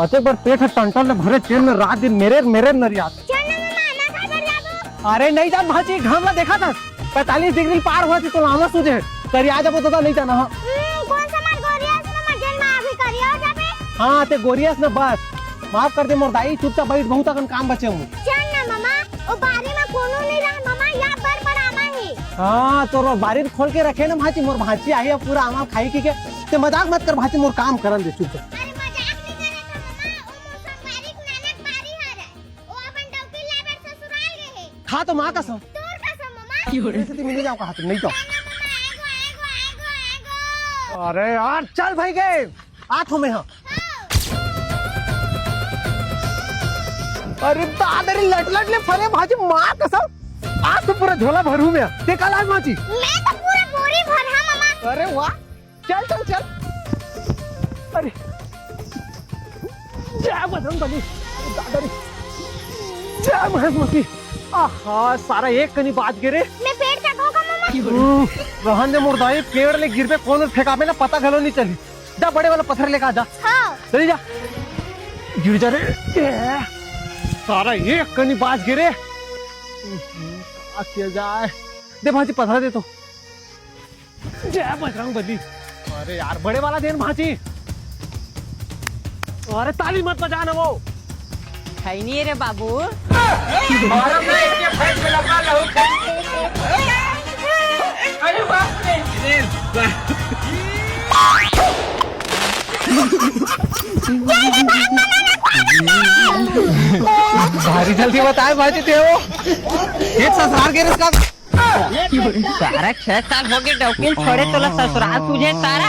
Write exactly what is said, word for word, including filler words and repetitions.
अतेक बर पेट ह टंटन ले भरे, तेन में रात दिन मेरे मेरे नरियात। चल ना मामा, ना खाए बर जाबो। अरे नहीं जा भांची, घाम ला देखा था, पैंतालीस डिग्री पार हुआ थी तो लामा सूझे। करिया जाबो तो नहीं जाना, हाँ। हम्म, कौन सा मार गोरियास मामा, जेन मार भी करिया हो जाबे। हाँ, ते गोरियास ना बस। माफ कर दे मोर दाई, चुपचाप बैठ, बहुत अकन काम बचे हूँ। चल ना मामा, ओ बारी में कोनो नहीं रहा मामा, या बर बर आमा है। हाँ, तो रो बारी खोल के रखे ना भांची, मोर भांची आई है पूरा आमा खाई की के। ते मजाक मत कर भांची, मोर काम करन दे चुपचाप। अरे मजाक नहीं करे था मामा, ओ मोर संगवारी के नानक बारी हरे। ओ अपन डौकी ले बर ससुराल गए है। खा तो माँ कसम। तोर कसम मामा। ऐसे तो मिल जाओ कहा तुम, नहीं तो। मामा, मामा, आगो, आगो, आगो, आगो। अरे यार, चल भाई गए। आ तो मैं हाँ। अरे दादा रे, लट लट ले फरे भांची, माँ कसम। आज तो पूरा झोला भरू मैं। ते कल आज भांची। मैं तो पूरा बोरी भर हाँ मामा। अरे वाह, चल चल चल। अरे जय बजरंग बली। अरे दादा रे, जय महेश मती। आहा, सारा एक कनी बाज गे रे। मैं पेड़ चढ़ाऊंगा मामा। हम्म, रहन दे मोर दाई, पेड़ ले गिरबे, कोन फेंकाबे ना, पता घलो नहीं चली। जा बड़े वाला पत्थर लेके आ जा। हाँ। चली जा। गिर जा रे। ए, सारा एक कनी बाज गे रे। हम्म, का किया जाए? दे भांची पत्थर दे तो। जय बजरंग बली। अरे यार, बड़े वाला देन भांची। अरे ताली मत बजा ना वो। खैनी रे बाबू। अरे बाप रे। भारी जल्दी बताए भांची ते हो। एक ससुराल के रिश्ता। सारा छह साल हो गए डौकिन छोड़े, तोला ससुराल सूझे सारा।